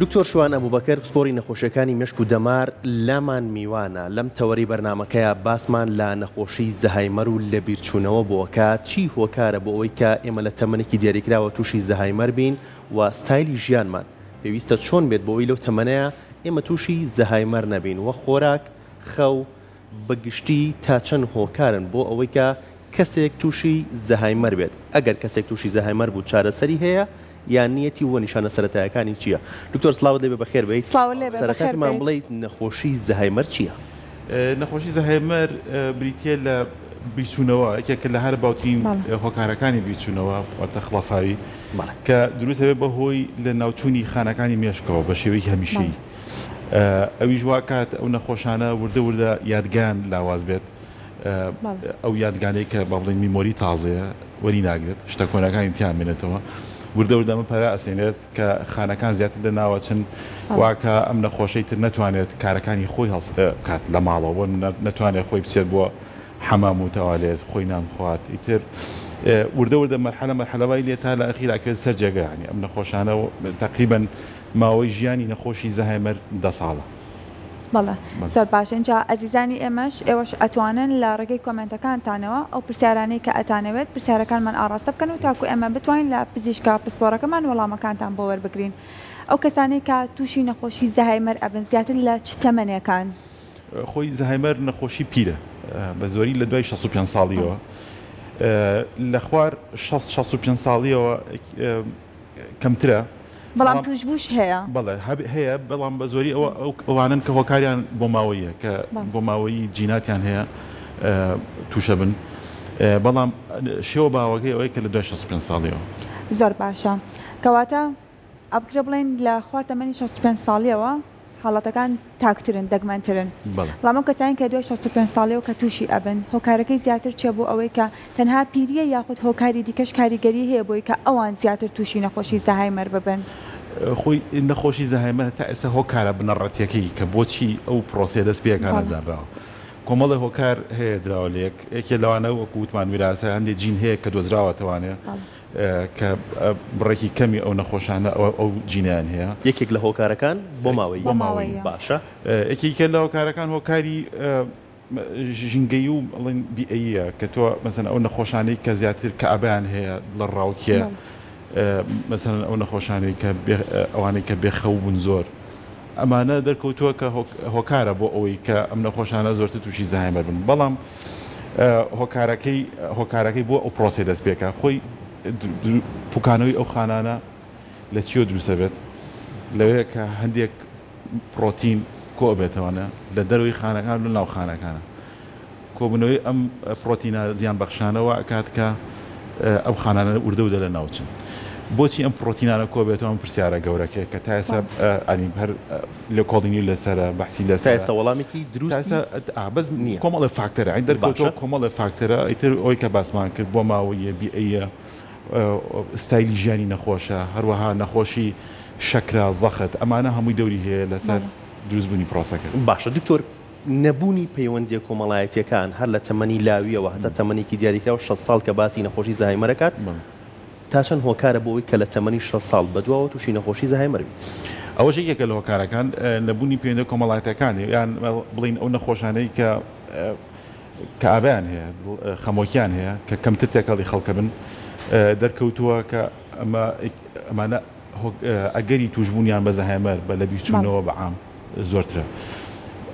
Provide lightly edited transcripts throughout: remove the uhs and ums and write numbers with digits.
دکتۆر شوان ئەبوبەکر پسپۆری نەخۆشیەکانی مێشک و دەمار لامان میوانە، لەم تەوەرەی بەرنامەکەیا باسمان لە نەخۆشی زەهایمەر و لەبیرچوونەوە بووە کە چی هۆکارە بۆ ئەوەی کە ئێمە لە تەمەنێکی دیاریکراوە تووشی زەهایمەر بین و ستایلی ژیانمان پێویستە چۆن بێت بۆ ئەوەی لەو تەمەنەیا ئێمە تووشی زەهایمەر نەبین و خۆراک، خەو، بە گشتی تا چەند هۆکارن بۆ ئەوەی کە کەسێک تووشی زەهایمەر بێت؟ ئەگەر کەسێک تووشی زەهایمەر بوو چارەسەری هەیە یان نیەتی و نیشانە سەرەتایەکانی چییە؟ دکتۆر سڵاوت لێبێ بەخێر بێیت. سڵاوت لێبێ سەرەتا بەخێر پێمان بێیت. بڵێیت نەخۆشی زەهایمەر چییە؟ نەخۆشی زەهایمەر بریتییە لە بیرچوونەوە، یەکێکە لە هەرە باوترین بەڵێ. هۆکارەکانی بیرچوونەوە واتە خڵەفاوی بەڵێ. کە دروست دەبێت بەهۆی لەناوچوونی خانەکانی مێشکەوە بە شێوەیەکی بەڵێ. هەمیشەیی. ئەویش وا کات ئەو نەخۆشانە وردە وردە یادگایان لاواز بێت، ئەو یادگانەی کە با بڵێین memory تازەیە وەری ناگرێت، شتە کۆنەکانی تیا مێنێتەوە، وردە وردە ئەمە پەرە ئەسێنێت کە خانەکان زیاتر لە ناوە چن، وا کە ئەم نەخۆشەی تر نەتوانێت کارەکانی خۆی هەڵس بکات لە ماڵەوە، بۆ نمونە نەتوانێت خۆی بچێت بۆ حەمام و تەوالێت، خۆی نان بخوات، ئیتر وردە وردە مەرحەلە مەرحەلە وای لێ تا لە ئەخیرا ئەکەوێتە سەر جێگە، یانی ئەم نەخۆشانە تەقریبەن ماوەی ژیانی نەخۆشی زەهایمەر دە ساڵە. بەڵێ زۆر باشە ئینجا ئەزیزانی ئێمەش ئێوەش ئەتوانن لە ڕێگەی کۆمێنتەکانتانەوە ئەو پرسیارانەی کە ئەتانەوێت پرسیارەکانمان ئاڕاستە بکەن و تاکو ئێمە بتوانین لە پزیشکە پسپۆڕەکەمان وەڵامەکانتان بۆ وەربگرین ئەو کەسانەی کە توشی نەخۆشی زەهایمەر ئەبن زیاتر لە چ تەمەنێکان؟ خۆی زەهایمەر نەخۆشی پیرە بە زۆری لە دوای 65 ساڵیەوە لە خوار 60 65 ساڵیەوە کەمترە بەڵام توشبووش هەیە. بەڵێ هەیە بەڵام بە زۆری ئەوە ئەوانەن کە هۆکاریان بۆماوەییە کە بۆماوەیی جیناتیان هەیە تووشە بن بەڵام شێوە باوەکەی ئەوەیە کە لە دوای 65 ساڵیەوە. زۆر باشە کەواتە ئەبکرێ بڵێین لە خوار تەمەنی 65 ساڵیەوە حاڵەتەکان تاکترن دەگمەنترن بەڵام ئەو کەسانەی کە دوای 65 ساڵیەوە کە تووشی ئەبن هۆکارەکەی زیاتر چیە بۆ ئەوەی کە تەنها پیریە یاخود هۆکاری دیکەش کاریگەری هەیە بۆی کە ئەوان زیاتر تووشی نەخۆشی زەهایمەر ببن؟ خۆی نەخۆشی زەهایمەر تا ئێستا هۆکارە بنەڕەتیەکەی کە بۆچی ئەو پرۆسەیە دەست پێکا نەزانراوە کۆمەڵێ هۆکار هەیە دراوە لەیەک یەکێ لەوانە وەکو وتمان ویراسە هەندێ جین هەیە کە دۆزراوەتەوانێ کە بڕێکی کەمی ئەو نەخۆشانە ئەو جینەیان هەیە. یەکێک لە هۆکارەکان بۆ ماوەیی. بۆ ماوەیی. باشە. یەکێکە لە هۆکارەکان هۆکاری ژینگەیی و بڵێین بیئەییە کە تۆ مەسەلەن ئەو نەخۆشانەی کە زیاتر کەئابەیان هەیە دڵەڕاوکێ مەسەلەن ئەو نەخۆشانەی کە ئەوانەی کە بێخەو بوون زۆر ئەمانە دەرکەوتووە کە هۆکارە بۆ ئەوەی کە ئەم نەخۆشانە زۆرتر تووشی زەهایمەر بن بەڵام هۆکارەکەی هۆکارەکەی بۆ ئەو پرۆسەی دەست پێکا خۆی پوکانەوەی ئەو خانانە لە چیەوە دروست دەبێت لەوەیە کە هەندێک پرۆتین کۆ ئەبێتەوەنە لە دەرەوەی خانەکان لە ناو خانەکانە کۆبوونەوەی ئەم پرۆتینە زیانبەخشانە وا ئەکات کە ئەم خانانە وردە وردە لەناوچن. بۆچی ئەم پرۆتینانە کۆبێتەوە ئەم پرسیارە گەورەکەیە کە تا ئێستا ئەنی هەر لێکۆڵینی لەسەرە بەحسی تا لەسەرە ئێستا وەڵامێکی تا دروستی ئێستا ئا بەس نییە. کۆمەڵێ فاکتەرە ئەنی دەرکەوتەوە باشە. کۆمەڵێ فاکتەرە ئیتر ئەوەی کە باسمان کرد بۆماوەییە بیئەیە ستایلی ژیانی نەخۆشە هەروەها نەخۆشی شەکرە زەخت ئەمانە هەمووی دەوری هەیە لەسەر دروستبوونی پرۆسەکە. باشە دکتۆر نەبوونی پەیوەندییە کۆمەڵایەتییەکان هەر لە تەمەنی لاوییەوە هەتا تەمەنێکی دیاریکراو 60 ساڵ کە باسی نەخۆشی زەهایمەر ئەکات تا چەند هۆکارە بۆ ئەوەی کە لە تەمەنی 60 ساڵ بەدواوە تووشی نەخۆشی زەهایمەر بیت؟ ئەوەش یەکێکە لە هۆکارەکان نەبوونی پەیوەندییە کۆمەڵایەتییەکان یان بڵێین ئەو نەخۆشانەی کە کەئابەیان هەیە خەمۆکیان هەیە کە کەمتر تێکەڵی خەڵکە بن دەرکەوتووە کە ئەمە ئەمانە ئەگەری تووشبوونیان بە زەهایمەر بە لەبیرچوونەوە بە عام زۆرترە.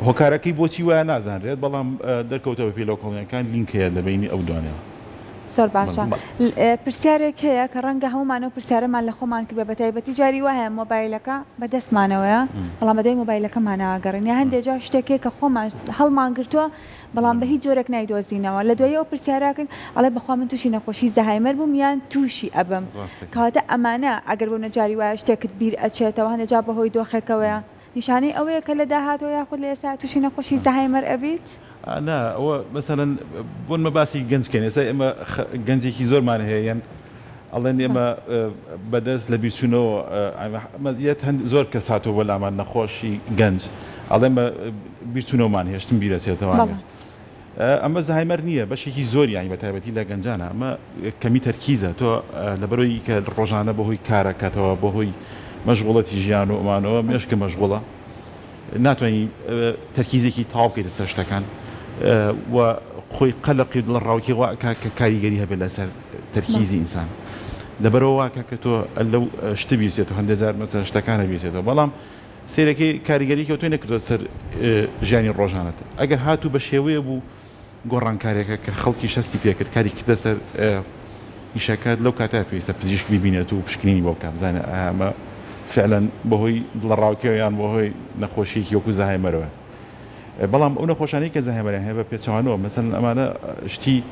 هۆکارەکەی بۆچی وایە نازانرێت، بەڵام دەرکەوتە بەپێی لێکۆڵینەکان لینک هەیە لە بەینی ئەو دوانەوە. زۆر باشە. پرسیارێک هەیە کە ڕەنگە هەموومان ئەو پرسیارەمان لە خۆمان کردبێ بەتایبەتی جاری وا هەیە مۆبایلەکە بە دەستمانەوەیە بەڵام بەدوای مۆبایلەکەمانا ئەگەڕێین یا هەندێ جار شتێک هەیە کە خۆمان هەڵمان گرتووە بەڵام بە هیچ جۆرێک نایدۆزینەوە لە دوایی ئەو پرسیارە ئەکەین ئەڵێ بەخوا من تووشی نەخۆشی زەهایمەر بووم یان تووشی ئەبم کەواتە ئەمانە ئەگەر بۆ نە جاری وایە شتێکت بیر ئەچێتەوە هەندێ جار بەهۆی دۆخێکەوەیە نیشانەی ئەوەیە کە لە داهاتوو یاخود لە ئێستا تووشی نەخۆشی زەهایمەر ئەبیت؟ نا ئەوە مەسەلەن بۆنمە باسی گەنج کەین ئێستا ئێمە گەنجێکی زۆرمان هەیە یان ئەڵێن ئێمە بەدەست لە بیرچوونەوە مەزیەت هەند زۆر کەس هاتووە بۆ لامان نەخۆشی گەنج ئەڵێن بە بیرچوونەوەمان هەیە شتم بیرەچێتەوە ئەمە زەهایمەر نییە بەشێکی زۆر یانی بە تایبەتی لە گەنجانە ئەمە کەمی تەرکیزە تۆ لەبەرەوەی کە ڕۆژانە بەهۆی کارەکەتەوە بەهۆی مەشغوڵەتی ژیان و ئەمانەوە مێشکە مەشغوڵە ناتوانانی تەرکیزێکی تەواو بکەیتە سەر شتەکان و خۆی قەلەقی و دڵەڕاوکێ وا ئەکا کە کاریگەری هەبێت لەسەر تەرکیزی ئینسان لەبەرەوە وا ئەکا کە تۆ لەو شتە بیرچێتەوە هەندێک جار مەسەلەن شتەکانە بیرچێتەوە بەڵام سەیرەکەی کاریگەریی ئەوتۆی نەکردووە سەر ژیانی ڕۆژانەت ئەگەر هاتوو بە شێوەیە بوو گۆڕانکاریەکە کە خەڵکیش هەستی پێکرد کاری کردە سەر ئیشەکە لەو کاتە پێویستە پزیشک بیبینێت و پشکنینی بۆ بکات بزانێت ئایا ئەمە فعلەن بەهۆی دڵەڕاوکێوە یان بەهۆی نەخۆشیەکی وەکو زەهایمەرەوە بەڵام ئەو نەخۆشانەی کە زەهایمەریان هەیە بە پێچەوانەوە مەسەلەن ئەمانە شتی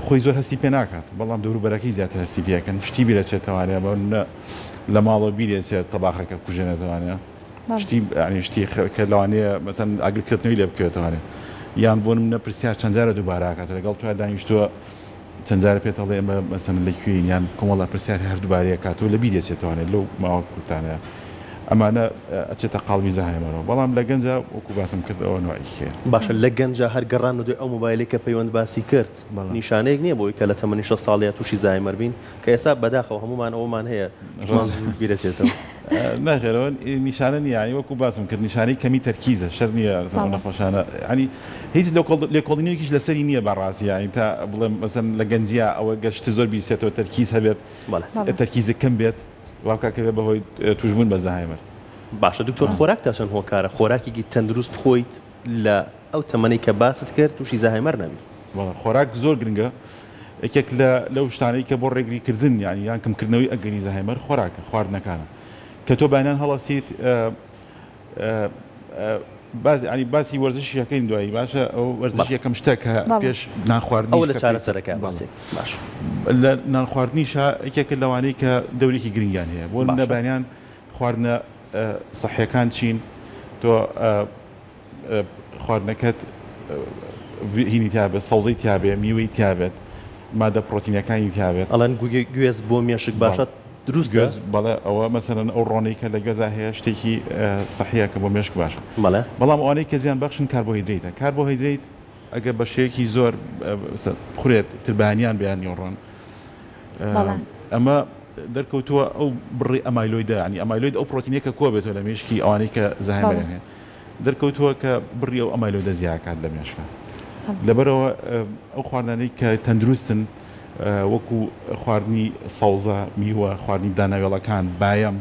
خۆی زۆر هەستی پێ ناکات بەڵام دەوروبەرەکەی زیاتر هەستی پێکەن شتی بیرەچێتەوانێ بە لە ماڵەوە بیرێچێت تەباخەکە کوژێنێتەوانێ شتی یانی شتی کە لەوانەیە مەسەن ئاگرکەوتنەوەی لێ بکەوێتەوانێ یان بۆ نمونە پرسیار چەند جارە دووبارە ئەکاتەوە لەگەڵ تۆیا دانیشتووە چەند جارە پێت ئەڵێ ئێمە مەسەن لە کوێین یان کۆمەڵە پرسیار هەر دووبارەی ئەکاتەوە لە بیری ئەچێتەوانێ لەو ماوە کورتانەیە ئەمانە ئەچێتە قاڵبی زەهایمەرەوە بەڵام لە گەنجا وەکو باسم کرد ئەوە نوعێکی کەیە. باشە لە گەنجا هەر گەڕان بەدوای ئەو مۆبایلەی کە پەیوەند باسی کرد نیشانەیەک نییە بۆی کە لە تەمەنی 60 ساڵیا تووشی زایمەر بین؟ کە ئێستا بەداخەوە هەموومان ئەوەمان هەیە شتمان زوو بیرەچێتەوە. نەخێر ئەوە نیشانە نییە یانی وەکو باسم کرد نیشانەی کەمی تەرکیزە شەرت نییە ئەو نەخۆشانە یانی هیچ لێکۆڵینەوەیەکیش لەسەری نییە بەڕاستی یانی تا بڵێم مەسەن لە گەنجیا ئەوە گەر شت زۆر بیرچێتەوە تەرکیز هەبێت تەرکیزت کەم بێت وا بکات کە بێت بەهۆی تووشبوون بە زەهایمەر. باشە دکتۆر خۆراک تا چەند هۆکارە خۆراکێکی تەندروست بخۆیت لە ئەو تەمەنەی کە باست کرد تووشی زەهایمەر نەبی؟ بەڵێ خۆراک زۆر گرنگە یەکێک لە لەو شتانەی کە بۆ ڕێگری کردن یانی یان کەم کردنەوەی ئەگەری زەهایمەر خۆراکە خواردنەکانە کە تۆ بەیانیان هەڵەسیت باس ینی باسی وەرزشی یەکەین دوایی باشە ئەو وەرزش یەکەم شتە کە پێش نان خواردنی ئەوە لە چارەسەرەکە باسێک باش لە نان خواردنیشا یەکێکە لەوانەی کە دەورێکی گرنگیان هەیە بۆ نمونە بەیانیان خواردنە سەحیەکان چین تۆ خواردنەکەت هینی تیابێت سەوزەی تیابێ میوەی تیابێت مادە پرۆتینەکانی تیابێت. ئەڵێن گوێز بۆ مێشک باشە دروستە؟ گوێز بەڵێ ئەوە مەسەلەن ئەو ڕۆنەی کە لە گوێزا هەیە شتێکی سەحیە کە بۆ مێشک باشە بەڵێ. بەڵام ئەوانەی کە زیان بەخشن کاربۆهیدرەیتە کاربۆهیدرەیت ئەگەر بە شێوەیەکی زۆر بخورێت تر بەیانیان بێ یان نیوەڕۆن ئەمە دەرکەوتووە ئەو بڕی ئەمایلۆیدە یانی ئەمایلۆید ئەو پرۆتینەیە کە کۆبێتەوە لە مێشکی ئەوانەی کە زەهایمەریان هەیە دەرکەوتووە کە بڕی ئەو ئەمایلۆیدە زیاکات لە مێشکە لەبەرەوە ئەو خواردنانەی کە تەندروستن وەکو خواردنی سەوزە میوە خواردنی دانەوێڵەکان بایەم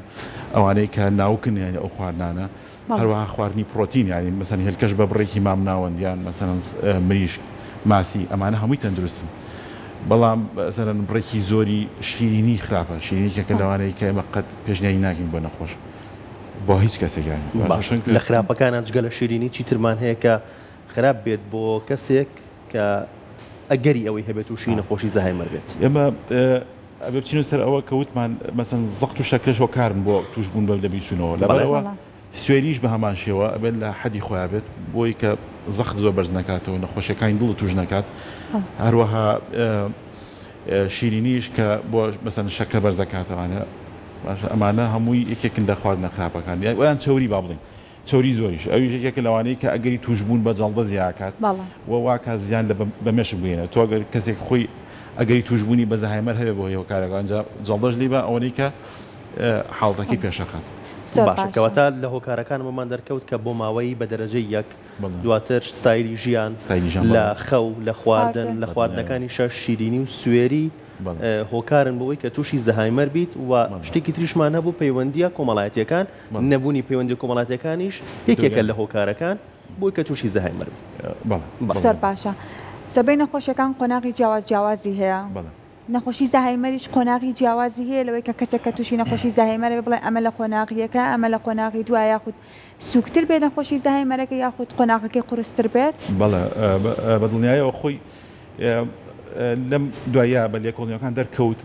ئەوانەی کە ناوکن یانی ئەو خواردنانە هەروەها خواردنی پرۆتین یانی مەسەلەن هێلکەش بە بڕێکی مامناوەند یان مەسەلەن مریشک ماسی ئەمانە هەمووی تەندروستن بەڵام مەسەلەن بڕێکی زۆری شیرینی خراپە شیرینی یەکێکە لەوانەی کە ئێمە قەت پێشنیاری ناکەین بۆ نەخۆش بۆ هیچ کەسێک یانی باشە چونکە لە خراپەکانا جگە لە شیرینی چیترمان هەیە کە خراپ بێت بۆ کەسێک کە ئەگەری ئەوەی هەبێت تووشی نەخۆشی زەهایمەر بێت؟ ئێمە ئەبێ بچینە سەر ئەوە کە وتمان مەسەن زەخت و شەکرەش هۆکارن بۆ تووشبوون بە لەبیرچوونەوە لەبەرئەوە سوێریش بە هەمان شێوە ئەبێت لە حەدی خۆیا بێت بۆی کە زەخت زۆر بەرز نەکاتەوە نەخۆشیەکانی دڵت تووش نەکات هەروەها شیرینیش کە بۆ مەسەن شەکرە بەرز دەکاتەوانە باشە ئەمانە هەمووی یەکێکن لە خواردنە خراپەکان یان چەوری با بڵێین چەوری زۆریش ئەویش یەکێکە لەوانەی کە ئەگەری تووشبوون بە جەڵدە زیاکات و واکات زیان لە بە مێشک بگەیەنێت تۆ ئەگەر کەسێک خۆی ئەگەری تووشبوونی بە زەهایمەر هەبێ بەهۆی هۆکارێکەوە ئینجا جەڵدەش لێی با ئەوەنەی کە حاڵەتەکەی پێشەخات. زۆر باشە باشە. کەواتە لە هۆکارەکان بۆمان دەرکەوت کە بۆ ماوەی بە دەرەجەی یەک دواتر ستایلی ژیان ستایلی ژیان لە بەڵێ. خەو لە خواردن خواردن. لە خواردنەکانی شەش شیرینی و سوێری هۆکارن بۆ ئەوەی کە تووشی زەهایمەر بیت و شتێکی تریشمان هەبوو پەیوەندییە کۆمەڵایەتییەکان، نەبوونی پەیوەندییە کۆمەڵایەتییەکانیش یەکێکە لە هۆکارەکان بۆ ئەوەی کە تووشی زەهایمەر بیت. زۆر باشە. زۆربەی نەخۆشیەکان قۆناغی جیاواز جیاوازی هەیە. نەخۆشی زەهایمەریش قۆناغی جیاوازی هەیە لەوەی کە کەسێک کە تووشی نەخۆشی زەهایمەرە بێ بڵێ ئەمە لە قۆناغی یەکە ئەمە لە قۆناغی دووە یاخود سووکتر بێ نەخۆشی زەهایمەرەکە یاخود قۆناغەکەی قورستر بێت؟ بەڵێ بە دڵنیایەوە خۆی لەم دواییە بە لێکۆڵینەوەکان دەرکەوت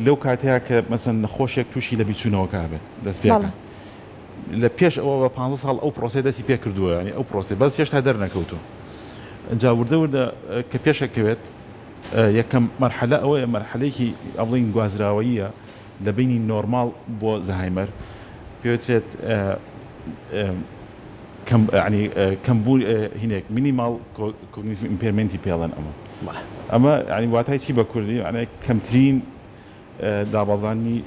لەو کاتەیە کە مەسەن نەخۆشێک تووشی لەبیرچوونەوەکە بێت دەست پێکە لە پێش ئەوە بە 15 ساڵ ئەو پرۆسەی دەستی پێ کردووە ینی ئەو پرۆسەی بەس هێشتا دەرنەکەوتووە جا وردە وردە کە پێشەکەوێت یەکەم مەرحەلە ئەوەیە مەرحەلێکی ئەڵین گوازراوەیە لە بینی نۆرماڵ بۆ زەهایمەر پێوترێت کەم یانی کەم بوون هینێک minimal cognitive impairment ی پێڵێن ئەمە ئەمە یانی واتای چی بە کوردی یانی کەمترین دابەزانی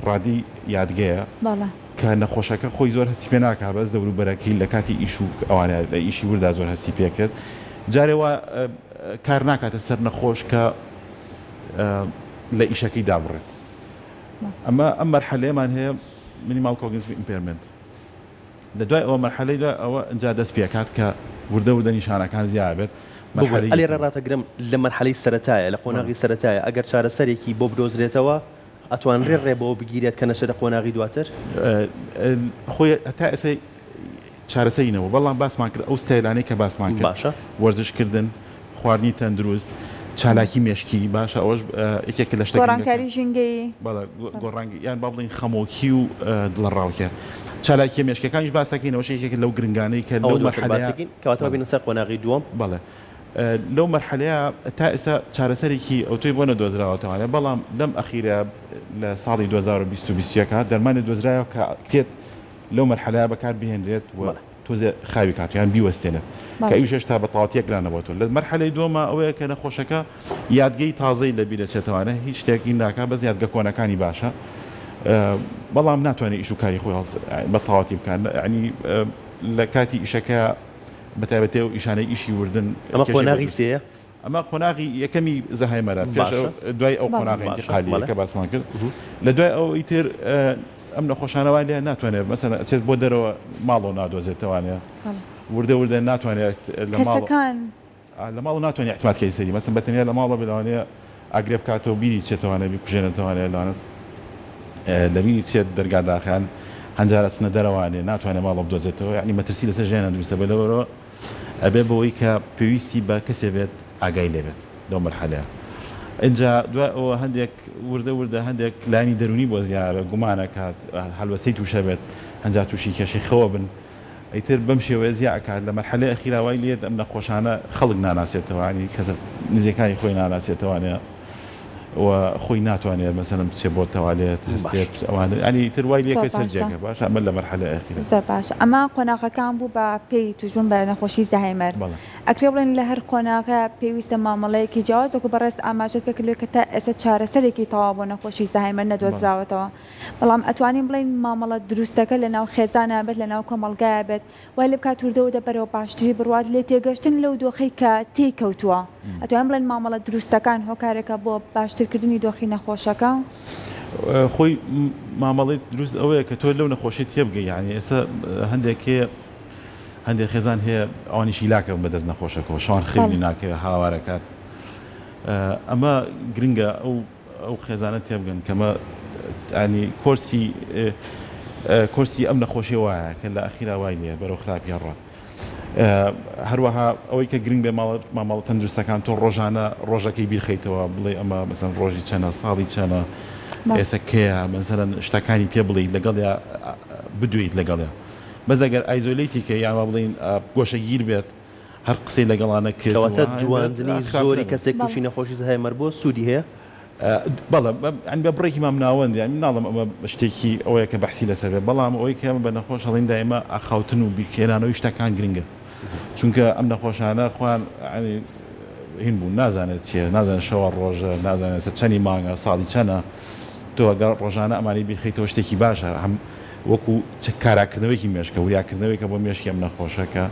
ڕادەی یادگەیە کە نەخۆشەکە خۆی زۆر هەستی پێ ناکا بەس دەوروبەرەکەی لە کاتی ئیش و ئەوانە لە ئیشی وردا زۆر هەستی پێکرێت جارێ وا کار ناکاتە سەر نەخۆش کە لە ئیشەکەی دابڕێت ئەمە ئەم مەرحەلەیەمان هەیە minimal cognitive impairment لە دوای ئەوە مەرحەلەی دوای ئەوە ئینجا دەست پێکات کە وردە وردە نیشانەکان زیاد بێت ببورە مەرحەلەی ئەلێرە یەکەم. ڕاتەگرم لە مەرحەلەی سەرەتایە لە قۆناغی سەرەتایە ئەگەر چارەسەرێکی بۆ بدۆزرێتەوە ئەتوانرێ ڕێ بەوە بگیرێت کە نەچێتە قۆناغی دواتر؟ خۆی هەتا ئێستا چارەسەری نەبوو بەڵام باسمان کرد ئەو ستایلانەی کە باسمان کرد باشە. وەرزش کردن، خواردنی تەندروست، چالاکی مێشکی باشە ئەوەش یەکێکە لە شتە گرنگەکان. گۆڕانکاری ژینگەیی. بەڵێ گۆڕان یان با بڵێین خەمۆکی و دڵەڕاوکێ. چالاکیە مێشکیەکانیش باس ئەکەین ئەوەش یەکێکە لەو گرنگانەی کە ئەوە لەو دواتر مەرحەلەیە باسی کەین کەواتە با بەڵێ بینە سەر قۆناغی دووەم. بەڵێ لەو مەرحەلەیە تا ئێستا چارەسەرێکی ئەوتۆی بۆ نەدۆزراوەتەوانێ بەڵام لەم ئەخیرە لە ساڵی 2020 و 21 دەرمانێ دۆزرایەوە کە کرێت لەو مەرحەلەیە بەکار بهێنرێت و بەڵێ. تۆزێ خاوی کات یان بیوەستێنێت کە بەڵێ. ئەویش هێشتا بە تەواوەتی یەکلا نەبۆتەوە. لە مەرحەلەی دووەما ئەوەیە کە نەخۆشەکە یادگەی تازەی لە بیر ئەچێتەوانێ هیچ شتێک هین ناکا بەس یادگە کۆنەکانی باشە بەڵام ناتوانێت ئیش و کاری خۆی هەڵس بە تەواوەتی بکات یانی لە کاتی ئیشەکە بە تایبەتی ئەو ئیشانەی ئیشی وردن ئەمە کێشەی بۆ قۆناغی دروست سێیە؟ ئەمە قۆناغی یەکەمی زەهایمەرە پێش باشە. دوای ئەو بەڵێ. قۆناغە باشە ئینتیقالیە بەڵێ. کە باسمان کرد لە دوای ئەو ئیتر ئەم نەخۆشانە وای لێ ناتوانێت مەسەلەن ئەچێت بۆ دەرەوە ماڵەوە نادۆزێتەوانێ وردە وردە ناتوانێت لە ماڵ کەسەکان. لە ماڵەوە ناتوانێت اعتماد کەی سەری مەسەلەن بە تەنیا لە ماڵەوە بێ لەوانەیە ئاگرێ بکاتەوە بیری چێتەوانێ بیکوژێنێتەوانێ لەوانە لە بیری چێت دەرگا داخیان هەنجار ئەچنە دەرەوانێ ناتوانێت ماڵەوە بدۆزێتەوە یعنی مەترسی لەسەر ژیانیان دروستە بێ لەوەرەوە ئەبێ بەوەی کە پێویستی بە کەسێ بێت ئاگای لێ بێت لەو مەرحەلەیە. ئینجا دوای ئەوە هەندێک وردە وردە هەندێک لایەنی دەروونی بۆ زیارە گومان ئەکات هەلوەسەی تووشە بێت هەنجا تووشی کێشەی خەوە بن ئیتر بەم شێوەیە زیا ئەکات لە مەرحەلەی ئەخیرا وای لێت ئەم نەخۆشانە خەڵک ناناسێتەوە یانی کەسە نزیکانی خۆی ناناسێتەوانێ و خۆی ناتوانێت مەسەلەن بچێ بۆ تەوالێت هەستێت ئەوانە یانی ئیتر وای لێ زۆر کە سەر باشە. جێگە باشە ئەمە لە مەرحەلەی ئەخیرا. زۆر باشە ئەمە قۆناغەکان بوو بە پێی توشبوون بە نەخۆشی زەهایمەر. بەڵێ. ئەکرێ بڵێین لە هەر قۆناغە پێویستە مامەڵەیەکی جیاواز وەکو بەڕێزت ئاماژەت پێ کردووە کە تا ئێستا چارەسەرێکی تەواو بۆ نەخۆشی زەهایمەر نەدۆزراوەتەوە بەڵام ئەتوانین بڵێین مامەڵە دروستەکە لە ناو خێزانا بێت لە ناو کۆمەڵگایا بێت وای لێ بکات وردە وردە بەرەو باشتری بڕوات لێ تێگەشتن لەو دۆخەی کە تێی کەوتووە ئەتوانین بڵێین مامەڵە دروستەکان هۆکارێکە بۆ باشترکردنی دۆخی نەخۆشەکە؟ خۆی مامەڵەی دروست ئەوەیە کە تۆ لەو نەخۆشیە تێبگەی یانی ئێستا هەندێک هەیە هەندێک خێزان هەیە ئەوانیش هیلاکە بن بەدەست نەخۆشەکەوە شەوان خەوی ناکەوێت هاوارەکات ئەمە گرنگە ئەو ئەو خێزانە تێبگەن کەمە ینی کۆرسی کۆرسی ئەم نەخۆشی وایە کە لە ئەخیرا وای لێ بەرەو خراپی ڕات هەروەها ئەوەی کە گرنگ بێ مامەڵە تەندروستەکان تۆ ڕۆژانە ڕۆژەکەی بیرخەیتەوە بڵێ ئەمە مەسەن ڕۆژی چەنە ساڵی چەنە ئێستا کێیە مەسەلەن شتەکانی پێ بڵێیت لەگەڵیا بدوێیت لەگەڵیا بەس ئەگەر isolate ی کەی یان وا بڵێین گۆشەگیر بێت هەر قسەی لەگەڵا نەکرێت و کەواتە وەها بێت دواندنی خراپترە زۆری بێت. کەسێک تووشی نەخۆشی زەهایمەر بووە سوودی هەیە؟ بەڵێ یانی بە بڕێکی مامناوەند یانی من ناڵێم ئەمە شتێکی ئەوەیە کە بەحسی لەسەر بێت بەڵام ئەوەی کە ئێمە بە نەخۆش ئەڵێین دایمە ئاخاوتن و بیرهێنانەوەی شتەکان گرنگە چونکە ئەم نەخۆشانە خۆیان یانی هین بوون نازانێت چیە نازانێت شەوە ڕۆژە نازانێت سەر چەنی مانگە ساڵی چەنە تۆ ئەگەر ڕۆژانە ئەمانەی بیرخەیتەوە شتێکی باشە هەم وەکو کاراکردنەوەیەکی مێشکە وریاکردنەوەیەکە بۆ مێشکی ئەم نەخۆشە کە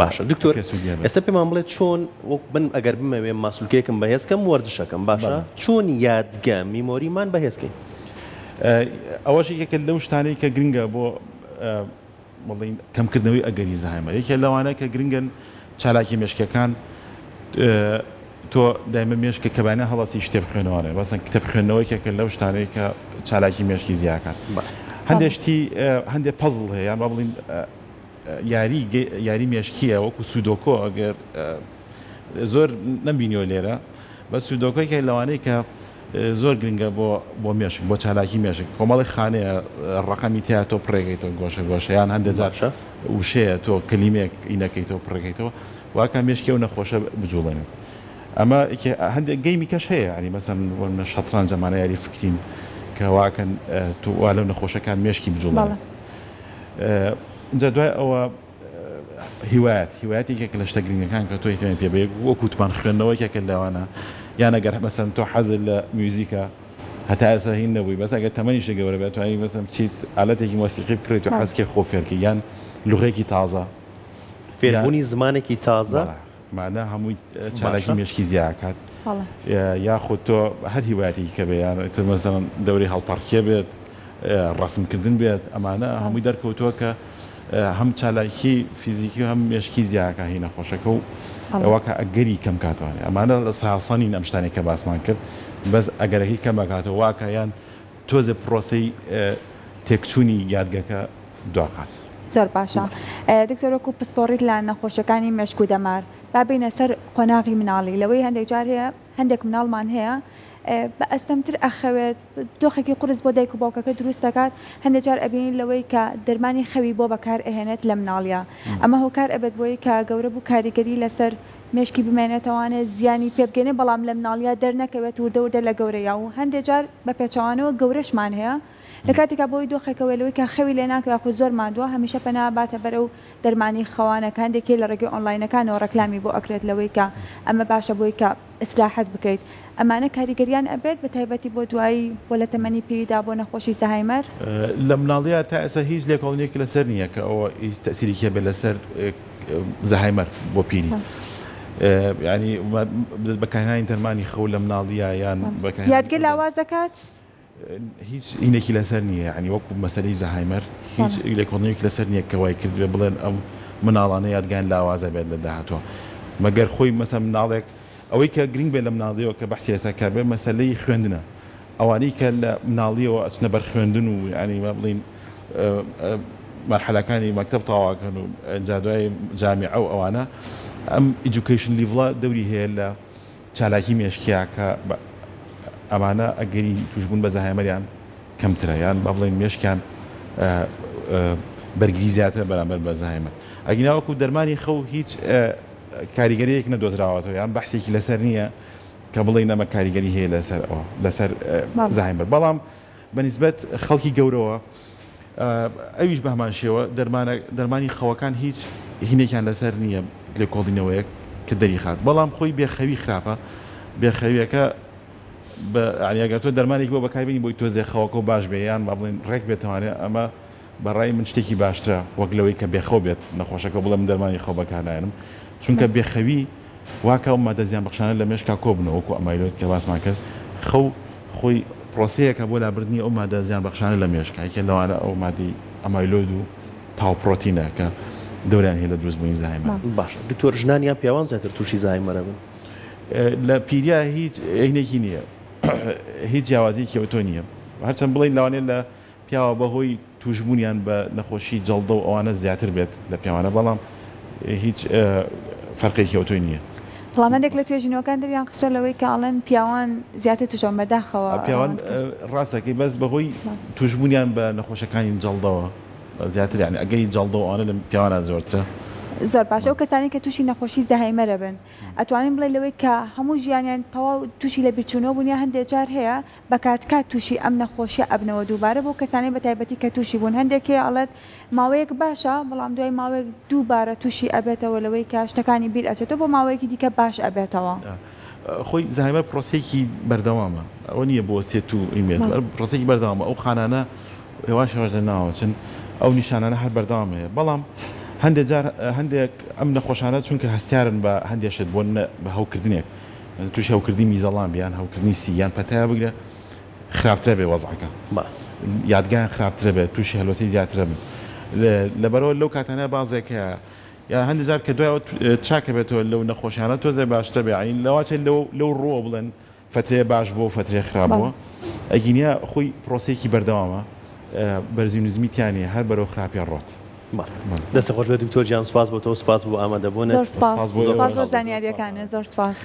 باشە دکتۆر کە سوودی هەبێت. ئێستا پێمان بڵێ چۆن وەک من ئەگەر بمەوێ ماسولکەیەکم بەهێز کەم وەرزشەکەم باشە بەڵێ. چۆن یادگە memory مان بەهێز کەین؟ ئەوەش یەکێکە لەو شتانەی کە گرنگە بۆ بڵێین کەمکردنەوەی ئەگەری زەهایمەر یەکێ لەوانە کە گرنگن چالاکی مێشکەکان تۆ دایمە مێشکە کە بەیانیان هەڵەسی شتێ بخوێنەوانێ مەسەن کتێب خوێندنەوە یەکێکە لەو شتانەی کە چالاکی مێشکی زیاکات هەندێک شتی هەندێک پەزڵ هەیە یان با بڵین یاری یاری مێشکیە وەکو سودۆکۆ ئەگەر زۆر نەمبینیوە لێرە بەس سودۆکۆ یەکێک لەوانەی کە زۆر گرنگە بۆ بۆ مێشک بۆ چالاکی مێشک کۆمەڵی خانەیە ڕەقەمی تیا تۆ پڕێکەیتەوە گۆشە گۆشە یان هەندێک جار وشەیە تۆ کەلیمەیەک ئینەکەیتەوە پڕێکەیتەوە واکە مێشکی ئەو نەخۆشە بجوڵێنێت ئەمە هەندێک game ی کەش هەیە ینی مەسەن بۆ نمونە شەترەنج ئەمانە یاری فکرین کە واکەن تۆ وا لەو نەخۆشەکان مێشکی بجوڵێنێت ئینجا دوای ئەوە هیوایەت هیوایەت یەکێکە لە شتە گرنگەکان کە تۆ ئیهتیمامی پێ بەی وەکو وتمان خوێندنەوە یەکێکە لەوانە یان ئەگەر مەسەن تۆ حەزت لە میوزیکە. هەتا ئێستا هین نەبووی بەس ئەگەر تەمەنیشت گەورە بێت ئەتوانی مەسەلەن بچیت ئالەتێکی مۆسیقی بکڕیت و حەزکەی خۆ فێرکەی یان لوغەیەکی تازە فێربوونی زمانێکی تازە مانا هەمووی چالاکی مێشکی زیاکات یاخود تۆ هەر هیوایەتێکی کە بێ یان تر مەسەلەن دەورەی هەڵپەڕکێ بێت ڕەسمکردن بێت ئەمانە هەمووی دەرکەوتووە کە هەم چالاکی فیزیکی و هەم مێشکی زیاکە هی نەخۆشەکە و ئەوە کە ئەگەری کەم کاتەوە ئەمانە لە ساسە نین ئەم شتانەی کە باسمان کرد بەس ئەگەرەکەی کەم ئەکاتەوە واکە یان تۆزێ پرۆسەی تێکچوونی یادگەکە دواخات. زۆر باشە دکتۆر وەکو پسپۆڕیت لە نەخۆشیەکانی مێشک و دەمار با بێینە سەر قۆناغی مناڵی لەوەی هەندێک جار هەیە هەندێک مناڵمان هەیە بە ئەستەمتر ئەخەوێت دۆخێکی قورس بۆ دایک و باوکەکە دروست دەکات هەندێک جار ئەبینین لەوەی کە دەرمانی خەوی بۆ بەکار ئەهێنێت لە مناڵیا ئەمە هۆکار ئەبێت بۆی کە گەورە بوو کاریگەری لەسەر مێشکی بمێنێتەوانێ زیانی پێ بگەینێ بەڵام لە مناڵیا دەرنەکەوێت وردە وردە لە گەورەیا و هەندێ جار بە پێچەوانەوە گەورەشمان هەیە لە کاتێکا بەهۆی دۆخێکەوە لەوەی کە خەوی لێ ناکەوێ یاخود زۆر ماندووە هەمیشە پەنا ئەباتە بەر ئەو دەرمانی خەوانە کە هەندێک هەیە لە ڕێگەی ئۆنلاینەکانەوە ڕێکلامی بۆ ئەکرێت لەوەی کە ئەمە باشە بۆی کە ئیسراحەت بکەیت ئەمانە کاریگەریان ئەبێت بە تایبەتی بۆ دوایی بۆ لە تەمەنی پیریدا بۆ نەخۆشی زەهایمەر؟ لە مناڵیا تا ئێستا هیچ لێکۆڵینەوەیەکی لەسەر نییە کە ئەوە هیچ تەئسیرێکی هەبێت لەسەر زەهایمەر بۆ پیری یانی بەکارهێنانی دەرمانی خەو لە مناڵیا یان بەکارهێنانی یادگە لاواز دەکات؟ هیچ هینێکی لەسەر نییە یانی وەکو مەسەلەی زەهایمەر هیچ لێکۆڵینەوەیەکی لەسەر نییە کە وای کردبێ بڵێن ئەم مناڵانە یادگایان لاوازە بێت لە داهاتووە مەگەر خۆی مەسە مناڵێک ئەوەی کە گرنگ بێت لە مناڵیەوە کە بەحسی ئێستا کار بێ مەسەلەی خوێندنە ئەوانەی کە لە مناڵیەوە ئەچنە بەر خوێندن و یانی با بڵێین مەرحەلەکانی مەکتەب تەواوەکەن و ئینجا دوای جامیعە و ئەوانە ئەم ئیجوکەیشن لیڤڵە دەوری هەیە لە چالاکی مێشکیە کە ئەمانە ئەگەری توشبوون بە زەهایمەریان کەمترە یان با بڵێین مێشکیان بەرگری زیاترە بەرامبەر بە زەهایمەر ئەگینا وەکو دەرمانی خەو هیچ کاریگەریەک نەدۆزراوەتەوە یان بەحسێکی لەسەر نییە کە بڵێین ئەمە کاریگەری هەیە لەسەر ئەوە لەسەر زەهایمەر بەڵام بە نیسبەت خەڵکی گەورەوە ئەویش بە هەمان شێوە دەرمانە دەرمانی خەوەکان هیچ هینێکیان لەسەر نییە لێکۆڵینەوەیەک کە دەریخات بەڵام خۆی بێخەوی خراپە بێخەویەکە بە یانی ئەگەر تۆ دەرمانێکی بۆ بەکاربێنی بۆی تۆزێ خەوەکەو باش بێ یان با بڵێین ڕێک بێتەوانێ ئەمە بە ڕای من شتێکی باشترە وەک لەوەی کە بێخەو بێت نەخۆشەکە بڵێ من دەرمانی خەو بەکارنایەنم چونکە بێخەوی واکا ئەو مادە زیانبەخشانە لە مێشکا کۆبنەوە وەکو ئەمایلۆید کە باسمان کرد خەو خۆی پرۆسەیەکە بۆ لابردنی ئەو مادە زیانبەخشانە لە مێشک یەکێ لەوانە ئەو مادەی ئەمایلۆید و تاو پرۆتینە کە دەوریان هەیە لە دروستبوونی زەهایمەر. باشە دکتۆر ژنان یان پیاوان زیاتر تووشی زەهایمەر ئەبن؟ لە پیریا هیچ هینێکی نییە هیچ جیاوازیەکی ئەوتۆ نییە هەرچەند بڵێین لەوانەیە لە پیاوە بەهۆی توشبوونیان بە نەخۆشی جەڵدە و ئەوانە زیاتر بێت لە پیاوانە بەڵام هیچ فەرقێکی ئەوتۆی نییە. بەڵام هەندێک لە توێژینەوەکان دەریان خستووە لەوەی کە ئەڵێن پیاوان زیاتر توش ئەبن بەداخەوە پیاوان ڕاست دەکەی بەس بەهۆی توشبوونیان بە نەخۆشەکانی جەڵدەوە زیاتر یانی ئەگەری جەڵدە و ئەوانە لە پیاوانە زۆرترە. زۆر باشە ئەو کەسانەی کە توشی نەخۆشی زەهایمەر ئەبن ئەتوانین بڵێین لەوەی کە هەموو ژیانیان تەواو توشی لەبیرچوونەوە بوون یا هەندێک جار هەیە بە کات کات توشی ئەم نەخۆشیە ئەبنەوە دووبارە بۆ کەسانەی بە تایبەتی کە توشی بوون هەندێک هەیە ئەڵێت ماوەیەک باشە بەڵام دوای ماوەیەک دووبارە توشی ئەبێتەوە لەوەی کە شتەکانی بیر ئەچێتەوە بۆ ماوەیەکی دیکە باش ئەبێتەوە. خۆی زەهایمەر پرۆسەیەکی بەردەوامە ئەوە نییە بوەستێت و ئی بێت پرۆسەیەکی بەردەوامە ئەو خانانە هێواش هێواش لەناوە چن ئەو نیشانانە هەر بەردەوام هەیە بەڵام هەندێک جار هەندێک ئەم نەخۆشانە چونکە هەستیارن بە هەندێک شت بۆ بە هەوکردنێک تووشی هەوکردنی میزەڵان بێ یان هەوکردنی سی یان پەتایە بگرە خراپترە بێ وەزعەکە یادگایان خراپترە بێت تووشی هەلوەسەی زیاترە بن لەبەرەوە لەو کاتانە بازێک هەیە یا هەندێک جار کە دوایەوە چاکە بێتەوە لەو نەخۆشیانە تۆزێ باشترە بێ یانی لەواچێت لەو لەو ڕووە بڵێن فەترەیە باش بووە و فەترەیە خراپ بووە ئەگینیا خۆی پرۆسەیەکی بەردەوامە بەرزی و نزمی تیا نییە هەر بەرەو خراپی ئەڕوات. دەستت خۆش بێت دکتۆر گیان سوپاس بۆ تۆ سوپاس بۆ ئامادەبوونت. زۆر سوپاس سوپاس بۆ زانیاریەکانت زۆر سوپاس.